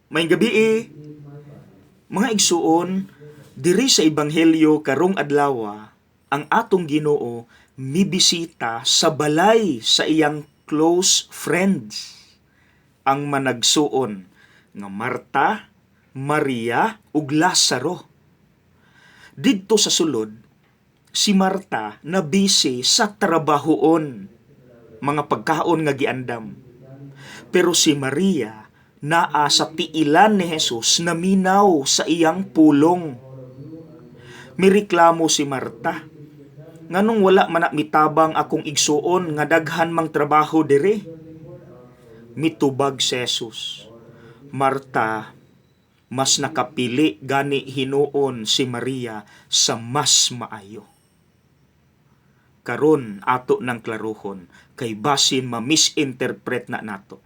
Maayong gabii. Mga igsuon, diri sa Ebanghelyo karong adlawa, ang atong Ginoo mibisita sa balay sa iyang close friends, ang managsuon nga Marta, Maria ug Lazaro. Didto sa sulod, si Marta na busy sa trabahoon, mga pagkaon nga giandam. Pero si Maria naa sa tiilan ni Jesus, naminaw sa iyang pulong. Mireklamo si Marta. "Nganong wala man na mitabang akong igsuon nga daghan mang trabaho diri?" Mitubag si Jesus. "Marta, mas nakapili gani hinuon si Maria sa mas maayo." Karon ato nang klaruhon kay basin ma-misinterpret na nato.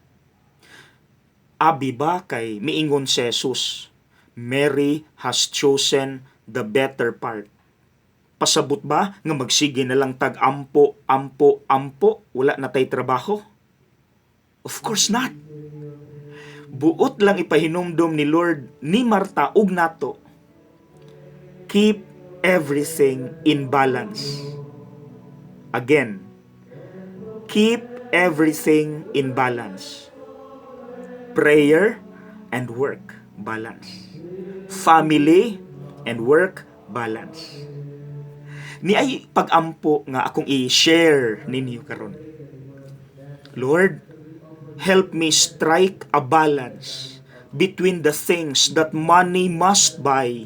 Abi ba kay miingon si Jesus, "Mary has chosen the better part"? Pasabot ba nga magsige na lang tag ampo, ampo, ampo, wala na tay trabaho? Of course not. Buot lang ipahinumdom ni Lord ni Marta ug nato. Keep everything in balance. Again, keep everything in balance. Prayer and work, balance. Family and work, balance. Niay pag-ampo nga akong i-share ninyo karon. Lord, help me strike a balance between the things that money must buy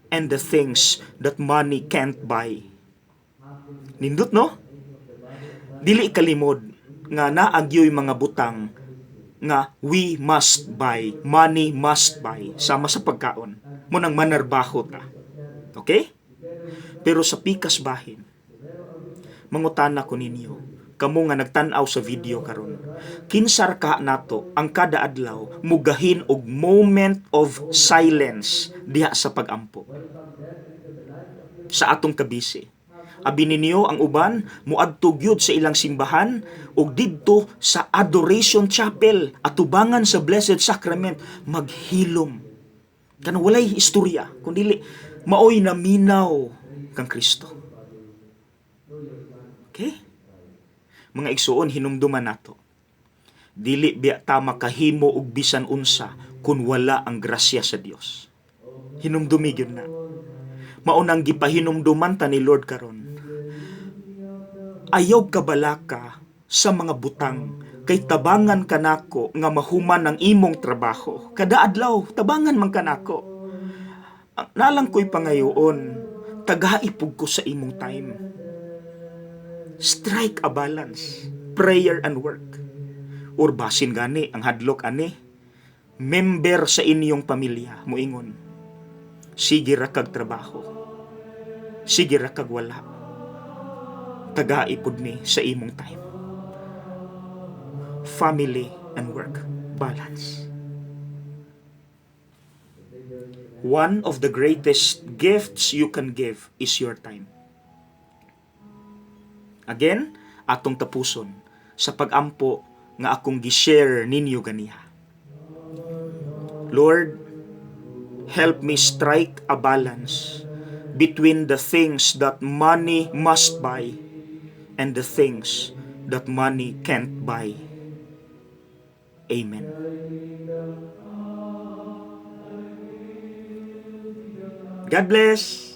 and the things that money can't buy. Nindot, no? Dili kalimod nga naa gyoy mga butang nga we must buy, money must buy, sama sa pagkaon. Mao nang manarbaho ta. Okay? Pero sa pikas bahin, mangutana ko ninyo, kamo nga nagtan-aw sa video karon, kinsar ka nato ang kada adlaw mugahin og moment of silence diha sa pagampo? Sa atong kabisi. Abi ninyo ang uban muadto gyud sa ilang simbahan ug didto sa Adoration Chapel atubangan sa Blessed Sacrament maghilom. Kanang walay istorya kundi maoy naminaw kang Kristo. Okay? Mga igsuon, hinumduman nato. Dili biya ta makahimo og bisan unsa kung wala ang grasya sa Dios. Hinumdumi gyud na. Mao nang gipahinumduman ta ni Lord karon. Ayaw kabalaka sa mga butang kay tabangan kanako nga mahuman ang imong trabaho. Kada adlaw tabangan man kanako. Nalang ko'y pangayoon, tagai pud ko sa imong time. Strike a balance, prayer and work. Or basin gani ang hadlok ani, member sa inyong pamilya moingon, "Sige ra kag trabaho. Sige ra kag wala. Tagai pud mi sa imong time." Family and work balance. One of the greatest gifts you can give is your time. Again, atong tapuson sa pagampo nga akong gi-share ninyo ganiha. Lord, help me strike a balance between the things that money must buy and the things that money can't buy. Amen. God bless.